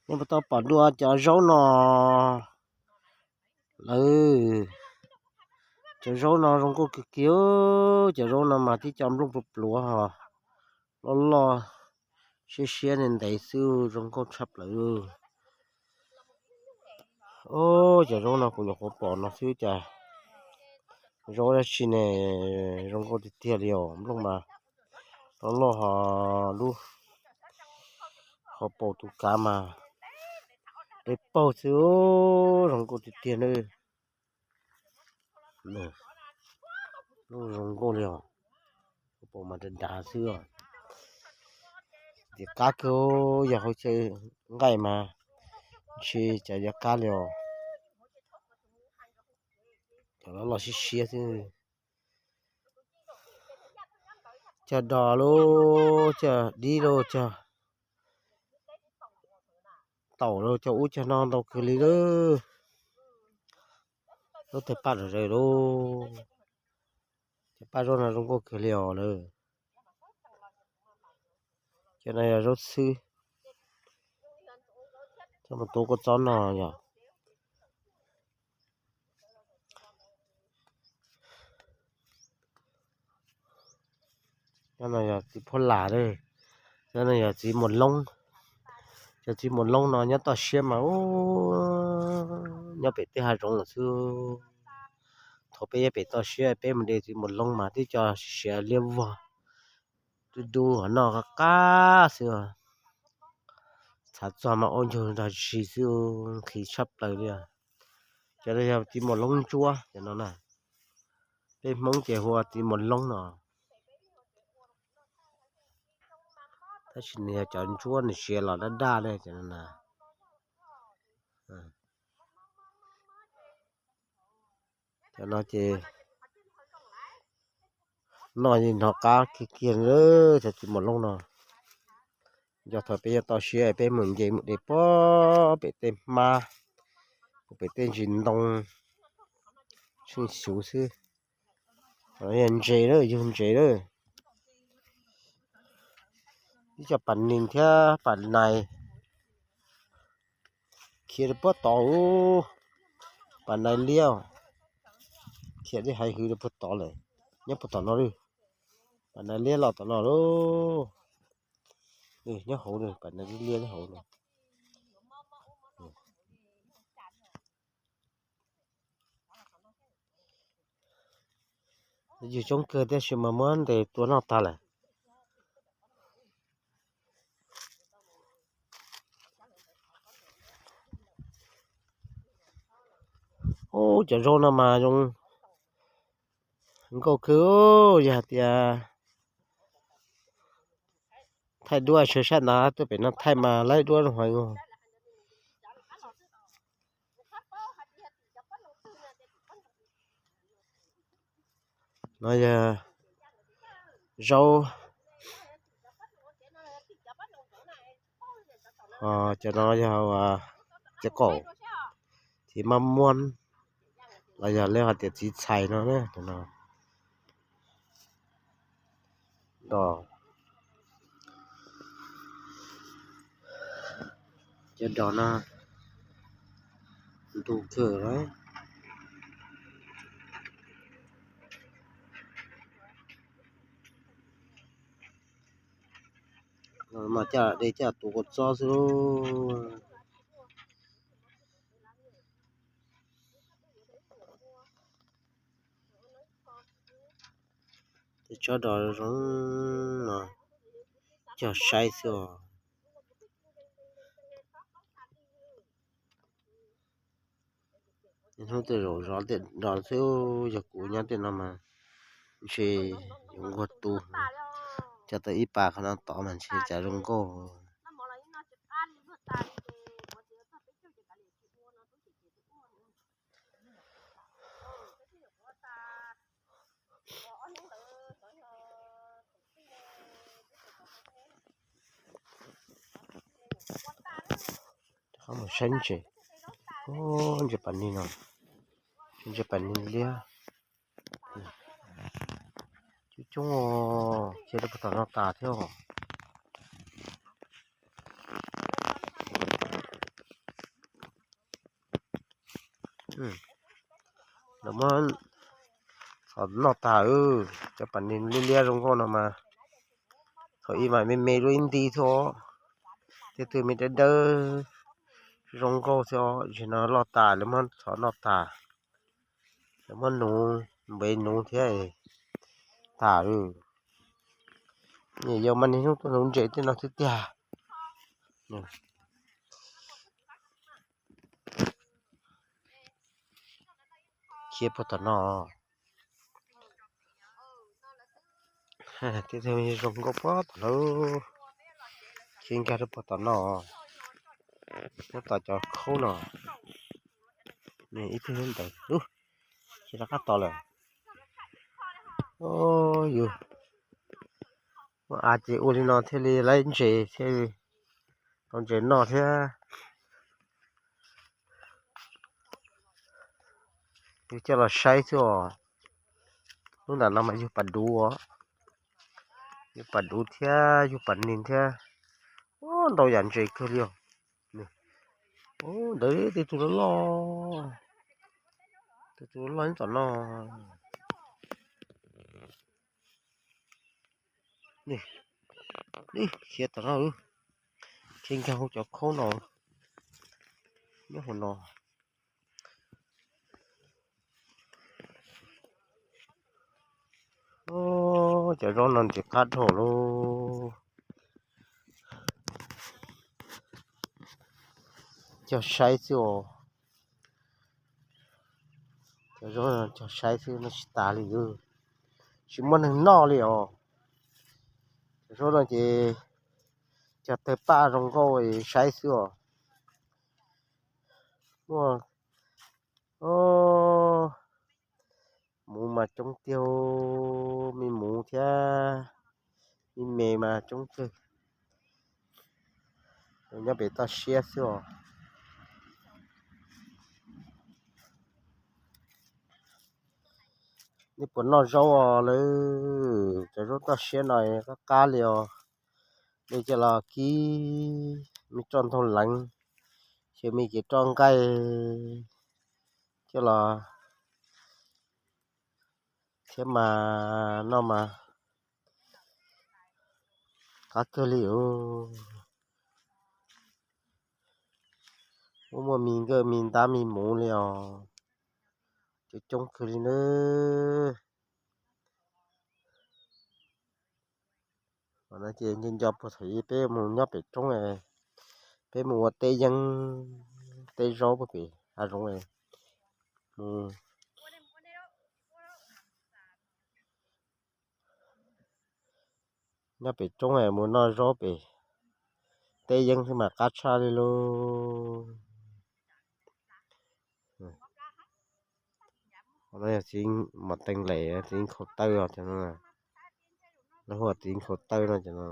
Nej puas tau pom dua cov zaub no lawm? Cov zaub no zoo nkauj kawg kiag, cov zaub no mas tib co nplooj pluav pluav ho loj loj siab siab ntev ntev xwb, zoo nkauj tshaj plaws. Cov zaub no kuv nyuam qhuav pom no xwb cas zaub dab tsi ne, zoo nkauj tiag tiag li os. Nplooj mas loj loj ho lub hauv paus tus kav mas dawb paug xwb, zoo nkauj tiag tiag na. Zoo nkauj li os, hauv paus mas dav dav xwb os. Tias qab kawg, yog hauv chaw nqaij mas ntshe cas yuav qab li os. Cov loj loj siab siab xwb. Cog dos lauj, cog dib lauj, cog taum lauj, cog ub cog no ntau kawg li lauj. Lub tawg paj zom zaws lauj. Cov paj zaub no zoo nkauj kawg li os lawm. Cov no yog zaub xwb. Coj mus tu kua txob no yog. Cov no yog txiv phuab las, cov no yog txiv muas loob. Cov txiv muas loob no nyob toj siab mas ub, nyob pem tej hav zoov lawm xwb. Thaum peb nyob pem toj siab peb mus de txiv muas loob mas tib co siav liab vog, dub dub hov noj qab qab xwb. Txhav txog mas ua ncaug nrog zis xwb, nqhis tshaj plaws li. Cov no yog txiv muas loob ntsuab cov no na. Peb Hmoob ces hu ua txiv muas loob no. Tab sis nws yog cov ntsuab nws siav los daj daj li cov no na. Cov no ces noj yeej hnov qab kiag kiag li, cov txiv muas loob no. Yog thaum peb yuav toj siab peb mus nce mus de puag pem tej hmab, puag pem tej ntsis ntoo tsheej xyuv xwb. Yog ntses lawm, yug ntses lawm. Ib co pas nis thiab pas nais khiav rau puag tod, pas nais liab khiav tib haiv hwv rau puag tod lawm. Nyob puag tom no lawm, pas nais liab los tom no lauj. Nyob hauv no, pas nais liab nyob hauv no. Yug coob kawg tab sis mas muab ntes tua noj tag lawm. Ub, cov zaub no mas zoo nkauj kawg, yog hais tias thaij duab sawv sab ntawd tuaj pem no thaij mas laib duab zoo heev. No yog zaub, cov no yog txiv qaum, txiv mab muab, los yog lawv hais tias txiv txhais no. Cov dos no ntug kawg lawm. Mas caj de caj tus kua txob xwb lauj. Tej tsob dos zoo no cog saib xwb os. Hnub twg zaum zov tej dos xwb, yog kuv nyob tej no mas ntshe yuav nquag tu. Cog tau ib pas qhov no tod mas ntshe cas zoo nkauj. Qhov mus saib ntses, ntses pas nig no, ntses pas nig liab. Coob coob, cia rau puag tom no tas thiab. Lawv muab thov noj tas, cov pas nis liab liab zoo nkauj no mas thaum ub mas me me dua ib nti xwb, tej tug me dawb dawb zoo nkauj xwb, tam sim no loj tas lawv muab thov noj tas. Lawv muab nuv, npe nuv thiab tas. Yog mas niaj hnub tuaj nuv ntses tej no xwb tiag. Khiav puag tom no, tej tug zoo nkauj puag tom no, khiav nkag rau puag tom no, puag tom cov khaub no. Ib tug ntawd, khiav rov qab tos lawm. Yus ua av ces ua li no thiaj li laib ntses thiab, tau ntses noj thiab. Yus coj los saib xwb os. Lub nram no mas yug pas duv os, yug pas duv thiab yug pas nis thiab. Ntau yam ntses kawg li os. Ntawd tej tug loj loj, tej tug loj loj tom no. Khiav tom no, khiav nkag hauv cov khaub no, nyob hauv no. Cov zaub no ntxim qab dhau lauj. Cog saib xwb os. Cov zaub no cog saib xwb, noj tsis tas li, tsis muaj neeg noj li os. Cov zaub no ces cog tawg paj zoo nkauj saib xwb os. Muaj, muv mas coob tiag, me muv thiab me me mas coob kawg. Nyob pem toj siab xwb os. Nej puas noj zaub os lawm? Cov zaub toj siab no qab qab li os. Nej coj los kib, me roj ntaug leev, xyov me kev roj nqaij, coj los thiab mas noj mas qab kawg li os. Muaj muaj me nkawj me ntab me muv li os, coob coob kawg li nawb. Ces nco nco puag thaum ub peb mus nyob pem roob, peb mus ua teb yeeb teb zaub puag pem hav zoov, mus nyob pem roob mus noj zaub pem teb yeeb xwb mas qab tshaj li lauj. Txiv Mos Tees Lem, txiv Nkhaus Tawb os, lawv hu ua txiv Nkhaus Tawb no ces no.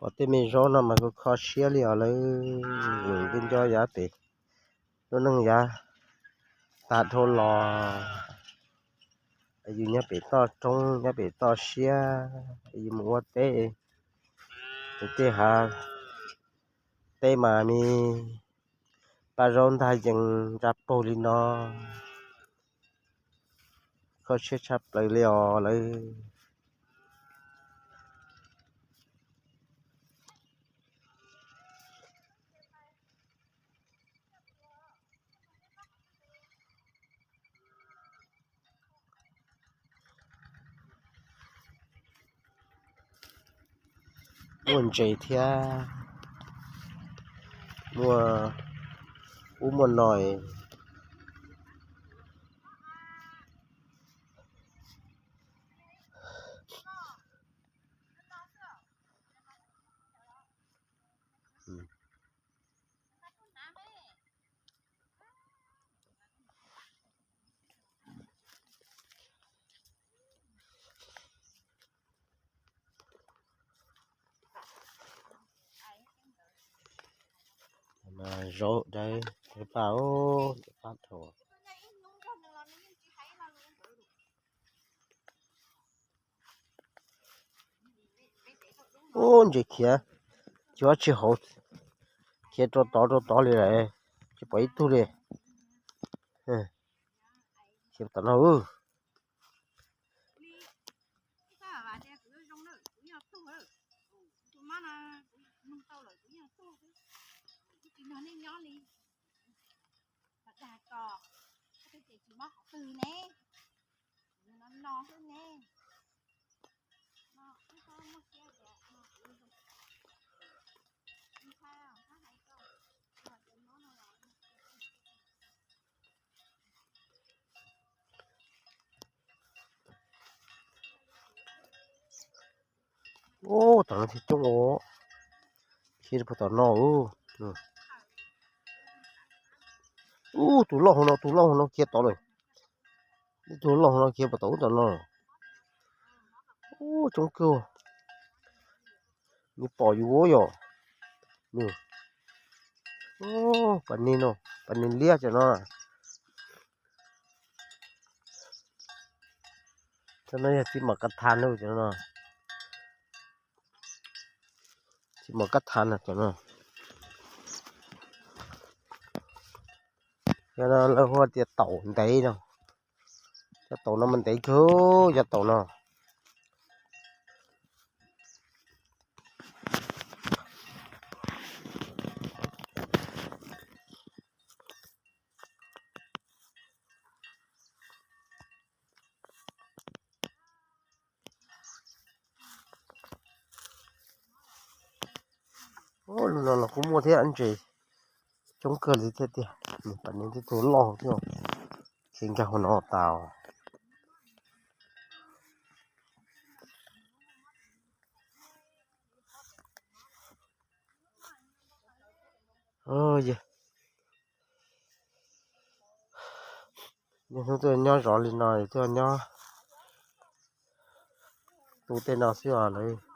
Pom tej me zaub no mas kuj kho siab li os lawm. Nws kuj nco yav pem lub neej yav tag dhau los, yus nyob pem toj roob nyob pem toj siab, yus mus ua teb, tej hav teb mas me paj zaub ntag yees ntsa paug li no, kho siab tshaj plaws li os lawm. Muaj ntses thiab, muaj ub muaj no. Zaub dawb, dawb paj, dawb paj dhau. Ub, ntses khiav, tsis ua tsis hauv, khiav rau tod rau tod li lawm, tsis pom ib tug li. Khiav tom no. Ub, tom no thiaj coob os. Khiav rau puag tom no. Ub, tus loj hauv no, tus loj hauv no khiav tod lawm. Ib tug loj hauv no khiav puag tom ub tom no. Ub, coob kawg. Nws pom yus yom. Ub, pas nig no, pas nig liab cov no. Cov no yog txiv mom kab thas no, cov no. Txiv mom kab thas no, cov no. Cov no lawv hu tias taum ntev no. Cov taum no mas ntev kawg, cov taum no. Ub, lub no los kuj muaj thiab, ntses coob kawg li thiab tiag. Nws pas nig tib tug loj thiab, khiav nkag hauv no tas. Yog hnub tuaj nyob zov li no, tuaj nyob tu tej no xwb os lawv.